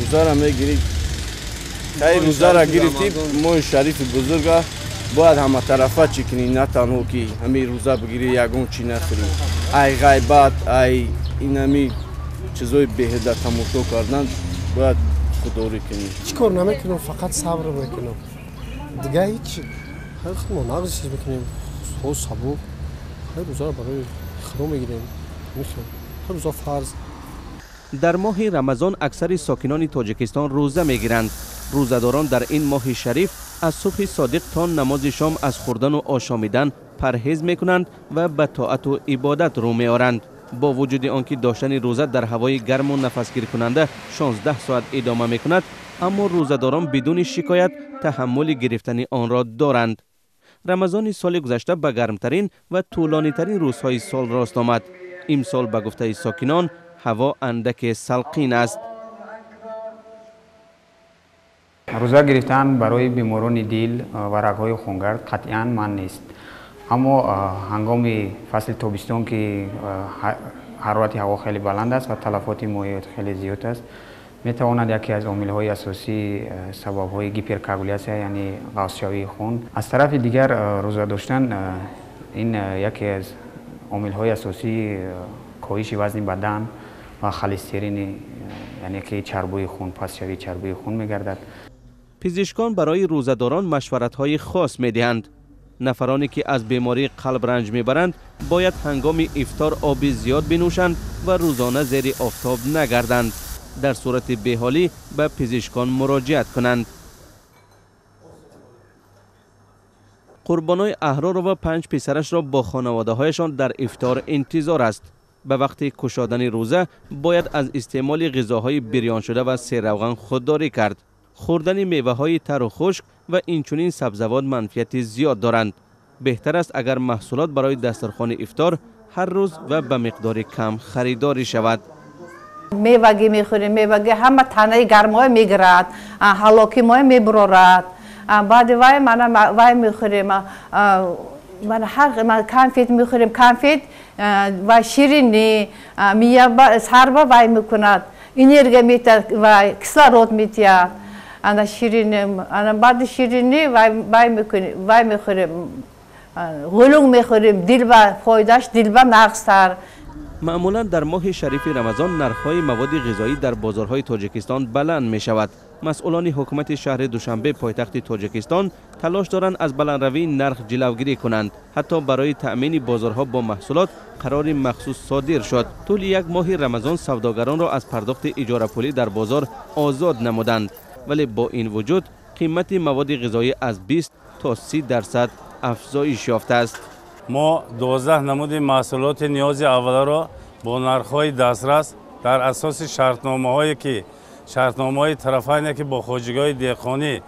Рӯзаро мегирӣ, ай рӯзаро гирифтӣ, моҳи шарифи бузурга бояд ҳаматарафа чӣ кунӣ, на танҳо ки ҳамин рӯза бигирӣ, ягон чӣ нахӯрӣ. Ай ғайбат, ай инами чизои беҳуда тамошо кардан бояд худдорӣ кунӣ. Ҳеҷ кор намекунам, фақат сабр мекунам. Дигар ҳеҷ мо нағз чиз мекунем, сабук. Ҳар рӯзаро барои Худо мегирем. Ҳар рӯза фарз. Дар моҳи Рамазон аксари сокинони Тоҷикистон рӯза мегиранд. Рӯзадорон дар ин моҳи шариф аз субҳи содиқ то намози шом аз хӯрдану ошомидан парҳез мекунанд ва ба тоату ибодат рӯ меоранд. Бо вуҷуди он ки доштани рӯза дар ҳавои гарму нафасгиркунанда 16 соат идома мекунад, аммо рӯзадорон бидуни шикоят таҳаммули гирифтани онро доранд. Рамазони соли гузашта ба гармтарин ва тӯлонитарин рӯзҳои сол рост омад. Имсол ба гуфтаи сокинон ҳаво андаке салқин аст. Рӯза гирифтан барои беморони дил ва рагҳои хунгард қатъиян манъ нест. Аммо ҳангоми фасли тобистон ки ҳарорати ҳаво хеле баланд аст ва талафоти моеъот хеле зиёд аст, метавонад яке аз омилҳои асосии сабабҳои гиперкоагулясия, яъне ғафзшавии хун. Аз тарафи дигар рӯза доштан ин яке аз омилҳои асосии коҳиши вазни бадан ва холестерини, яъне ки чарбӯи хун, пастшавии чарбӯи хун мегардад. Пизишкон барои рӯзадорон машваратҳои хос медиҳанд. Нафароне ки аз бемории қалб ранҷ мебаранд бояд ҳангоми ифтор оби зиёд бинӯшанд ва рӯзона зери офтоб нагарданд. Дар сурати беҳолӣ ба пизишкон муроҷиат кунанд. Қурбонои Аҳророва 5 писарашро бо хонаводаҳояшон дар ифтор интизор аст. Ба вақти кушодани рӯза бояд аз истеъмоли ғизоҳои бирёншуда ва серравған худдорӣ кард. Хӯрдани меваҳои тару хушк ва инчунин сабзавот манфиати зиёд доранд. Беҳтар аст агар маҳсулот барои дастархони ифтор ҳар рӯз ва ба миқдори кам харидорӣ шавад. Мевагӣ мехӯрем, мевагӣ ҳама танаи гармоя мегирад, ҳалоки моя мебурорад. Баъди вай мана вай мехӯрем, мана ҳар конфет мехӯрем, конфет ва ширинӣ мия сарба вай мекунад, энергия метиҳад, вай кислород метиҳад. Ана ширинӣ, ана баъди ширинӣ вай мекунем, вай мехӯрем, ғулуң мехӯрем, дилба фоидааш дилба нағзтар. Маъмулан дар моҳи шарифи Рамазон нархҳои маводи ғизоӣ дар бозорҳои Тоҷикистон баланд мешавад. Масъулони ҳукумати шаҳри Душанбе, пойтахти Тоҷикистон, талош доранд аз баландравии нарх ҷилавгирӣ кунанд. Ҳатто барои таъмини бозорҳо бо маҳсулот қарори махсус содир шуд. Тӯли як моҳи Рамазон савдогаронро аз пардохти иҷорапулӣ дар бозор озод намуданд. Вале бо ин вуҷуд қимати маводи ғизоӣ аз 20 то 30% афзоиш ёфтааст. Мо 12 намуди маҳсулоти ниёзи авваларо бо нархҳои дастрас дар асоси шартномаҳое ки шартномаҳои тарафайне ки бо хоҷагиҳои деҳқонӣ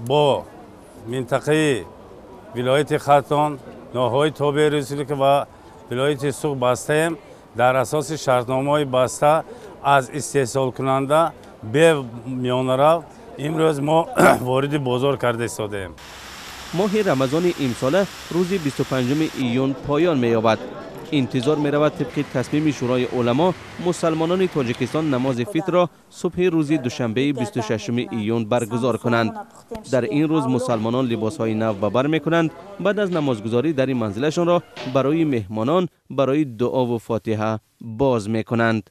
бо минтақаи вилояти Хатлон, ноҳияҳои тобеи республика ва вилояти Суғд бастаем, дар асоси шартномаҳои баста аз истеҳсолкунанда бе миёнарав имрӯз мо вориди бозор карда истодаем. Моҳи Рамазони имсола рӯзи 25 июн поён меёбад. Интизор меравад тибқи тасмими Шӯрои уламо мусалмонони Тоҷикистон намози фитрро субҳи рӯзи душанбеи 26 июн баргузор кунанд. Дар ин рӯз мусалмонон либосҳои нав ба бар мекунанд, баъд аз намозгузорӣ дари манзилашонро барои меҳмонон барои дуову фотиҳа боз мекунанд.